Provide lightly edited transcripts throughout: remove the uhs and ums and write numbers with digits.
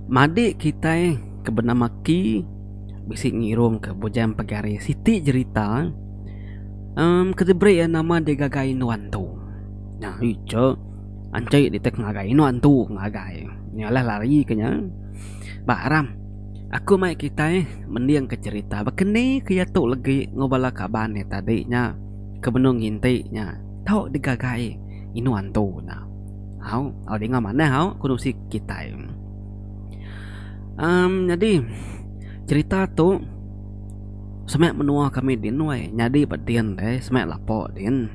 Madik kitai ke benama Ki bisi ngirumka Bujang Pegari siti jerita uhh ke diberi iya nama Digagai Indu Antu. Nya icha anchi ditek ngagai indu antu ngagai nya alah lari ke nya. Ba aram aku mai kitai mendingka jerita baka ni ke iya tu legi enggau bala kaban iya tadi nya ke benung nginti nya tau digagai indu antu nya. Au, au dinga manah au ku nusi kitai. Emm nyadi cherita tu semak menua kami din weh nyadi ba din deh semak lapo din.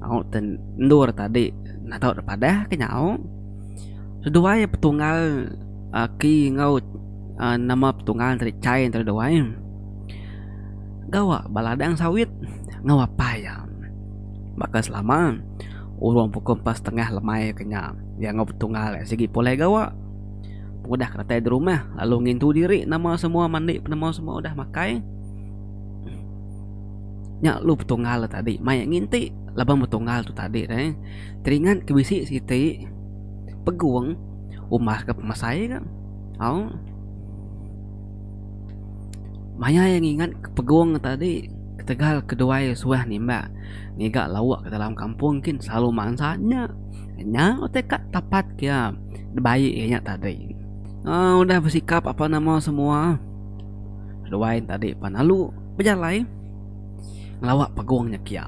Au te endur tadi nadau da padah ke nyau. Seduai petunggal aki enggau aaa nama petunggal tadi chai tadi duai gawa ba ladang sawit enggau apai iya. Baka selama. Urung pukul 4.30 lemai ke nya, iya enggau betunggal sigi pulai gawa. Pengudah ke datai di rumah lalu ngintu diri nama semua mandi penemu semua udah makai. Nya lalu betunggal tadi mai nginti laban betunggal tu tadi deh teringat ke bisi siti pegung umbas ke pemesai ka. Au. Maya iya ngingat ke pegung tadi ketegal keduai suah nimbak ngiga lauk ke dalam kampung kin selalu mansa nya. Nya utai ka tapat ke iya dibai iya nya tadi. Aaa udah besikap apan nama semua keduai tadi pan lalu bejalai ngelawa pegung nya kia.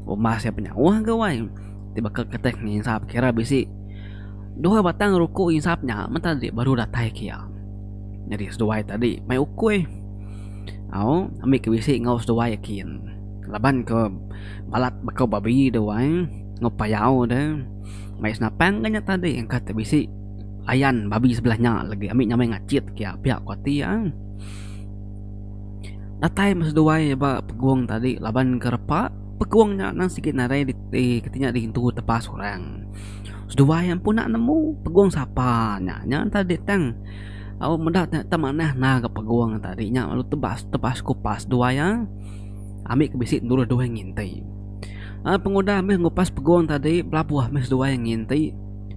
Umbas iya penyauh ga wai ti baka kitai nginsap kira bisi dua batang ruku insap nya men tadi baru datai kia. Nyadi seduai tadi mai ukui. Au ambi ke bisi enggau seduai akin. Laban ke balat baka babi tu ai enggau payau de mai senapang ke nya tadi engka te bisi ayan babi sebelah nya lagi ambi nyamai ngachit ke pia ku ati iya. Datai meh seduai ba pegung tadi laban ke repa pegung nya nang sigi nadai di keti nya diintu tepas orang. Seduai empu enda nemu pegung sapa nya nya tadi tang. Au meda te te manah na ga pegung tadi nya lalu tebas tebas kupas duai iya ami ke bisi endur duai nginti. Aaa pengudah meh ngupas pegung tadi belabuh meh seduai nginti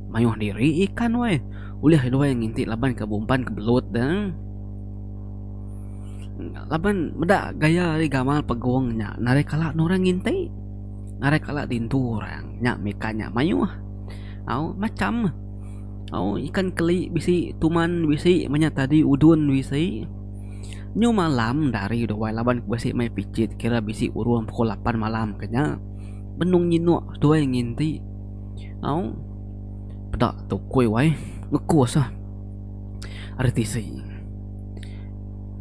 mayuh diri ikan weh ulih duai nginti laban ke bumpan ke belut de. Laban meda gaya ari gamal pegung nya nadai kala ne orang nginti nadai kala dintu orang nya mih ikan nya mayuh. Au macam. Au ikan keli bisi tuman bisi menya tadi udun bisi. Nyu malam dari duai laban ku bisi mai pichit kira bisi urung pukul lapan malam ke nya. Benung nyinuk duai nginti. Au peda tukui wai ngekus ah ari tisi.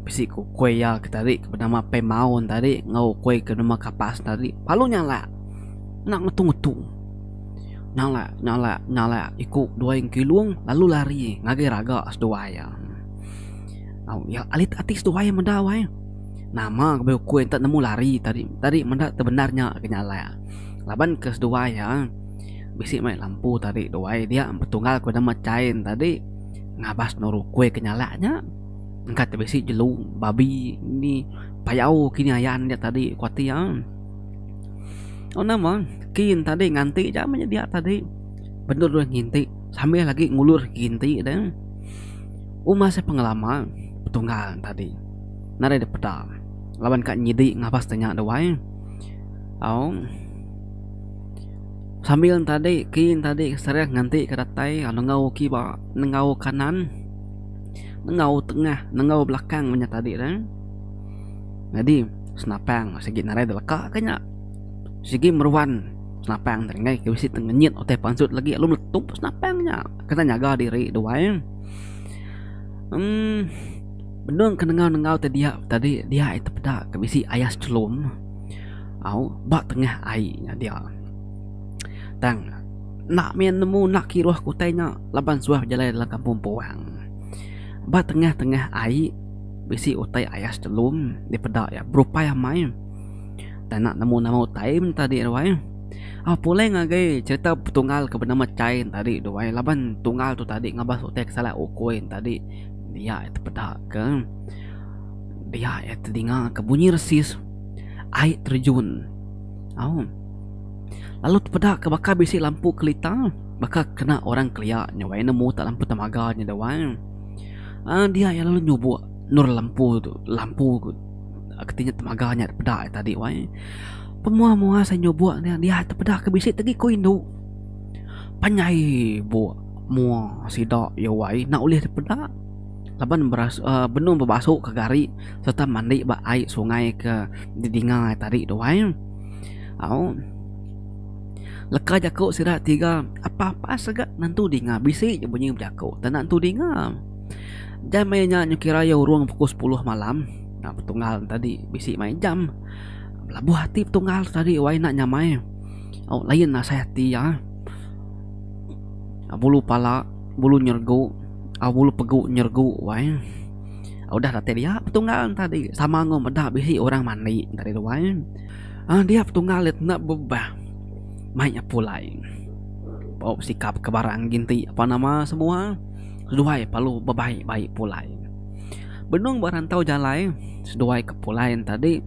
Bisi ku ukui iya ke tadi ke benama Pemaun tadi enggau ukui ke benama Kapas tadi lalu nyalak enda ngetu-ngetu. Nyalak nyalak nyalak iku duai engkilung lalu lari ngagai raga seduai iya. Au iya alit ati seduai meda wai. Nama ke bisi ukui enta nemu lari tadi tadi meda te bendar nya ke nyalak. Laban ke seduai iya bisi mai lampu tadi duai dia betunggal ku nama chain tadi ngabas nuru ukui ke nyalak nya. Engka te bisi jelu babi ni payau kini ayan dia tadi ku ati iya. Oh nama kin tadi nganti ja meh nyedia tadi. Bendur dulu nginti sambil agi ngulur ginti de. Uma seh pengelama betunggal tadi. Nadai dep peda laban ka nyidi ngabas te nya duai. Au sambil tadi kin tadi sereh nganti ka datai nenggau kiba nenggau kanan nenggau tengah nenggau belakang meh nya tadi de. Nyadi senapang sigi nadai dileka ka nya. Sigi meruan senapang ti enggai ke bisi tengenyit utai pansut lagi lalu meletup senapang nya kena nyaga diri duai. Emm benung ke nengau nengau ti dia tadi dia iti peda ke bisi ayas chelum au ba tengah ai nya dia. Tang enda mih nemu enda kiruh ke utai nya laban suah bejalai dalam kampung puang. Ba tengah tengah ai. Bisi utai ayas chelum dipeda iya berupai amai. Tang enda nemu nama utai meh tadi tu ai. Au pulai ngagai cherita petunggal ke benama Chai tadi tu ai laban tunggal tu tadi ngabas utai ke salah ukui ne tadi dia iya tepeda ke dia iya tedinga ke bunyi resis ai terjun. Au lalu tepeda ke baka bisi lampu kelita baka kena orang kelia nya wai nemu tak lampu temaga nya dau ai. Aaa dia iya lalu nyubok endur lempu tu lampu keti nya temaga nya peda iya tadi wai. Pemua mua sai nyubok nya dia tepeda ke bisi tegi ku indu. Panjai buk mua sida iya wai enda ulih dipeda laban beras aaa benung bebasu ka gari sereta mandi ba ai sungai ke didinga iya tadi tu wai. Au. Leka jaku sida tiga apa-apa sega nentu dinga bisi je bunyi bejaku tang enda nentu dinga. Jam maya nya nyu kira iya urung pukul sepuluh malam petunggal ne tadi bisi main jam. Belabuh ati petunggal tadi wai enda nyamai au lain asai ati iya. Bulu pala bulu nyeregu au bulu pegu nyeregu wai. Udah datai dia petunggal ne tadi sama enggau meda bisi orang mandi tadi wai. Aaa dia petunggal iya enda bebah mai iya pulai. Bau sikap ke barang ginti apan nama semua seduai perlu bebai bai pulai. Benung ba rantau jalai seduai ke pulai ne tadi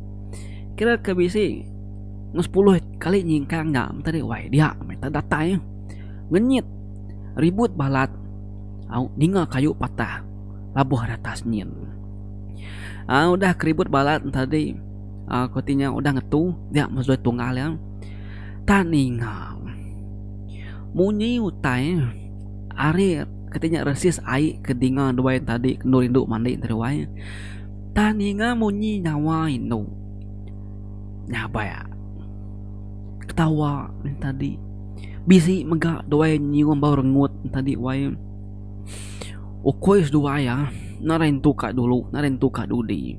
kira ke bisi meh sepuluh kali nyingkang nya tadi wai dia meh datai ngenyit ribut balat au ninga kayu patah labuh ari atas nyin. Aaa udah keribut balat ne tadi. Aaa ku ti nya udah ngetu dia meh seduai tunggal iya. Tang ninga munyi utai ari keti nya resis ai ke dinga duai tadi ke endur indu mandi tadi wai. Tang ninga munyi nyawa indu nyabak ketawa ne tadi. Bisi mega duai nyium bau rengut ne tadi wai. Ukui seduai iya nadai nentu ka dulu nadai nentu ka dudi.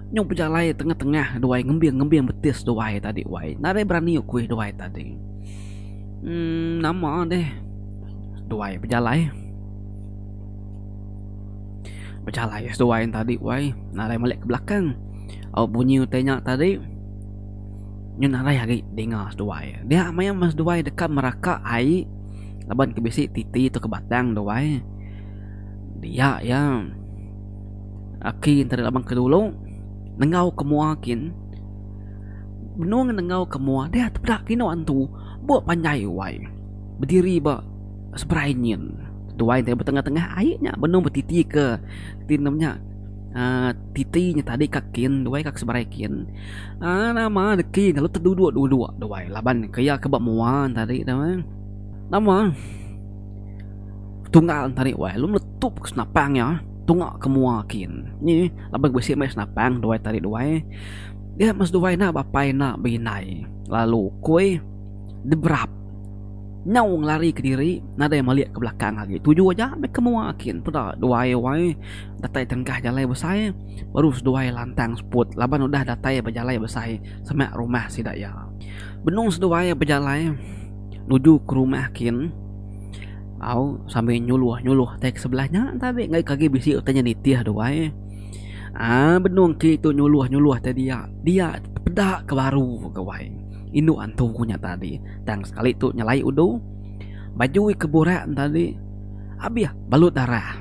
Nyau bejalai tengah-tengah duai ngembing-ngembing betis duai tadi wai. Nadai berani ukui duai tadi. Emm nama deh duai bejalai. Bejalai seduai tadi wai nadai malik ke belakang. Au bunyi utai nya tadi nyau nadai agi dinga seduai. Dia maya meh seduai deka meraka ai laban ke bisi titi tauka batang duai. Dia iya. Aki enti laban ke dulu nengau ke mua kin benung nengau ke mua dia tepeda kinu antu buk panjai wai bediri ba seberai nyin duai enti betengah tengah ai nya benung betiti ke ti inem nya uhh titi nya tadi ka kin duai ka seberai kin uhh nama deki lalu teduduk duduk duai laban ke iya ke ba mua tadi tu eh nama. Tunggal enti wai lalu meletup ke senapang iya tunga ke mua kin. Nyi laban bisi meh senapang duai tadi duai. Dia meh seduai enda bapai enda bindai lalu ukui diberap nyau ngelari kediri nadai malik ke belakang agi tuju aja meh ke mua kin peda duai wai datai tengah jalai besai baru seduai lantang seput laban udah datai ba jalai besai semak rumah sida iya. Benung seduai bejalai nuju ke rumah kin. Au sambil nyuluh nyuluh tai ke sebelah nya tadi enggai ke agi bisi utai nya nitih tu ai. Aaa benung ti tu nyuluh nyuluh tai dia dia peda ke baru ke wai indu antu nya tadi tang sekali tu nyelai udu baju ke burak tadi abih balut darah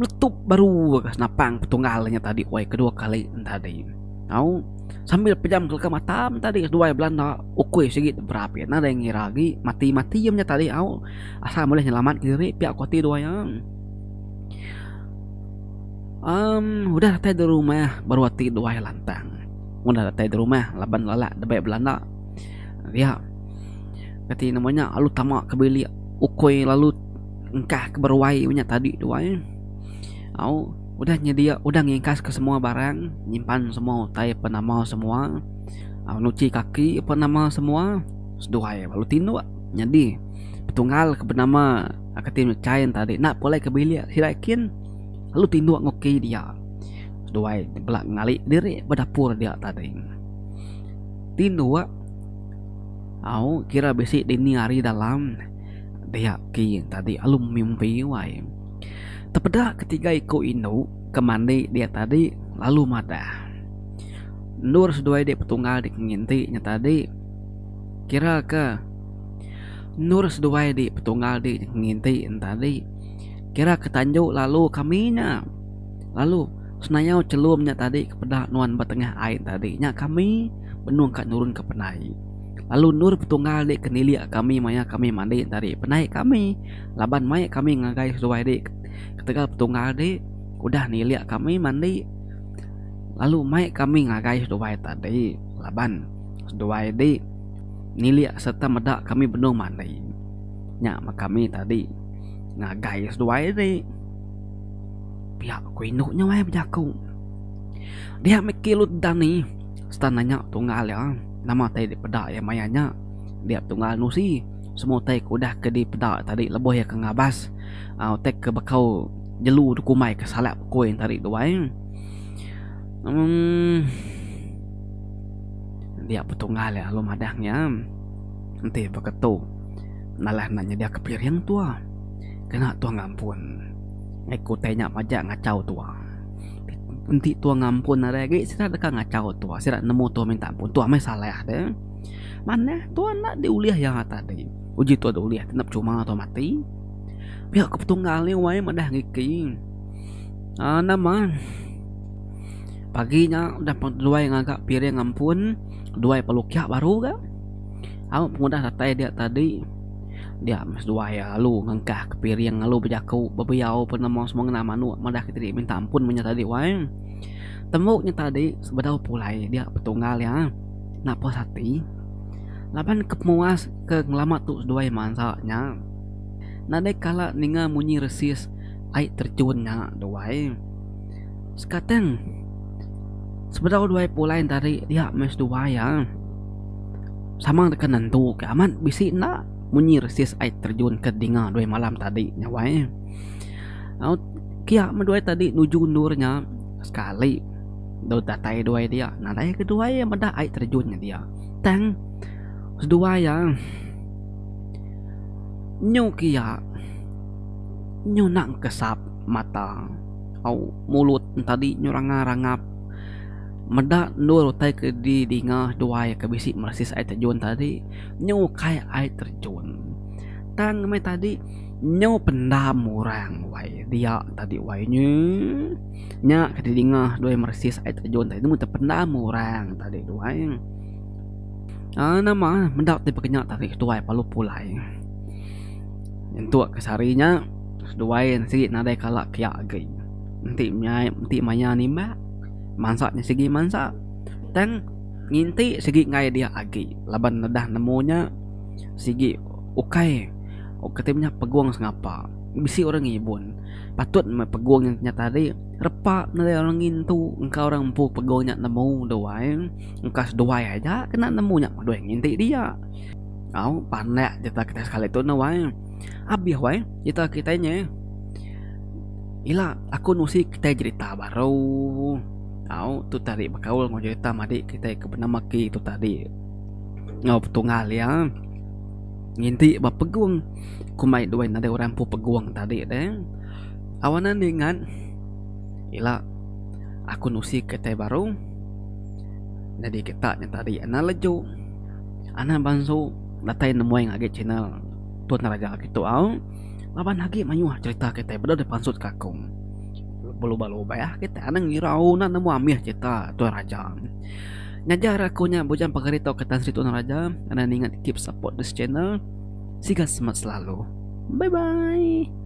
meletup baru ke senapang petunggal nya tadi wai kedua kali tadi. Au sambil pejam keleka mata tadi seduai belanda ukui sigi berapi nadai ngira agi mati mati menya tadi au asal bulih nyelamat kediri pia ku ati duai iya. Emm udah datai da rumah baru ati duai lantang udah datai da rumah laban lalak da bai belanda dia kati nama nya lalu tama ke bilik ukui lalu engkah ke beruai menya tadi duai au. Udah nyedia udah ngingkas ke semua barang nyimpan semua utai penama semua aaa nuchi kaki penama semua seduai lalu tinduk nyadi petunggal ke benama kati mechai ne tadi enda pulai ke bilik sida kin lalu tinduk nguki dia seduai bela ngali diri ba dapur dia tadi. Tinduk au kira bisi dini hari dalam dia ki tadi lalu mimpi wai. Tepeda ketiga iku indu ke mandi dia tadi lalu madah. Endur seduai dek petunggal dek nginti nya tadi kira ke endur seduai dek petunggal dek nginti nya tadi kira ke tanju lalu kami nya lalu senayau chelum nya tadi ke peda nuan ba tengah ai tadi nya kami benung ka nurun ke pendai. Lalu endur petunggal dek ke nilik kami maya kami mandi tadi pendai kami. Laban mai kami ngagai seduai dik ketegal petunggal dik. Udah nilik kami mandi lalu mai kami ngagai seduai tadi laban seduai di nilik sereta meda kami benung mandi. Nya meh kami tadi ngagai seduai ti. Pia ku indu nya wai bejaku. Dia meh kilut dani sereta nanya tunggal iya nama tai dipeda iya maya nya. Dia tunggal nusi semua tai ke udah ke dipeda tadi lebuh iya ke ngabas uhh tai ke bekau jelu dikumbai ke salak ukui tadi tu ai. Uhh dia petunggal iya lalu madah iya enti baka tu nalah enda nyediaka piring tua kena tua ngampun. Ku utai nya majak ngachau tua. Enti tua ngampun nadai agi sida deka ngachau tua. Sida nemu tua minta ampun. Tua meh salah deh. Manah tua enda diulih iya tadi. Uji tua diulih ti enda pechuma tua mati. Pia ku petunggal ni wai madah ngiki. Aaa nama pagi nya udah duai ngaga piring ampun duai pelukia baru ga. Au pengudah datai dia tadi. Dia meh seduai lalu ngengkah ke piring lalu bejaku bebiau penemu semua ngena manuk madah ke diri minta ampun meh nya tadi wai. Tembu nya tadi sebedau pulai dia petunggal iya enda puas ati laban ke pemuas ke ngelama tu seduai mansa nya nadai kala ninga munyi resis ai terjun nya duai. Sekateng sebedau duai pulai tadi dia meh seduai iya. Sama deka nentu ke amat bisi enda munyi resis ai terjun ke dinga duai malam tadi nya wai. Au kia meh duai tadi nuju endur nya sekali dau datai duai dia nadai ke duai meda ai terjun nya dia. Tang seduai iya nyu kia nyu nang kesap mata au mulut tadi nyu rangap rangap. Meda endur utai ke didinga duai ke bisi meresis ai terjun tadi nyu ukai ai terjun. Tang meh tadi nyu pendam orang wai dia tadi wai nyi nya ke didinga duai meresis ai terjun tadi nemu tependam orang tadi duai. Aaa nama meda ti pekenya tadi seduai perlu pulai. Nyentuk ke sehari nya seduai sigi nadai kala kiya agi. Enti enti maya nimbak mansa nya sigi mansa tang nginti sigi enggai dia agi laban nedah nemu nya sigi ukai kati nya pegung sengapa bisi orang ngibun patut meh pegung nya tadi repa nadai orang ngintu engka orang empu pegung nya nemu duai engka seduai aja kena nemu nya duai nginti dia au pandak sereta kitai sekali tu ne wai abih wai sereta kitai nye. Ila aku nusi kitai jerita baru au tu tadi bekaul enggau jerita madi kitai ke benama Ki tu tadi enggau petunggal iya nginti ba pegung kumbai duai nadai orang empu pegung tadi deh. Awan ne ingat ila aku nusi kitai baru nyadi kita nya tadi anang leju anang bansu datai nemuai ngagai channel Tun Raja kitu au. Laban agi mayuh cherita kitai bedau deh pansut ka aku. Belubah-lubah kitai anang irau enda nemu amih cherita Tuan Raja. Ngajar aku nya bujang pegari tauka Tan Sri Tuan Raja anang ningat keep support this channel. Siga semet selalu. Bye bye.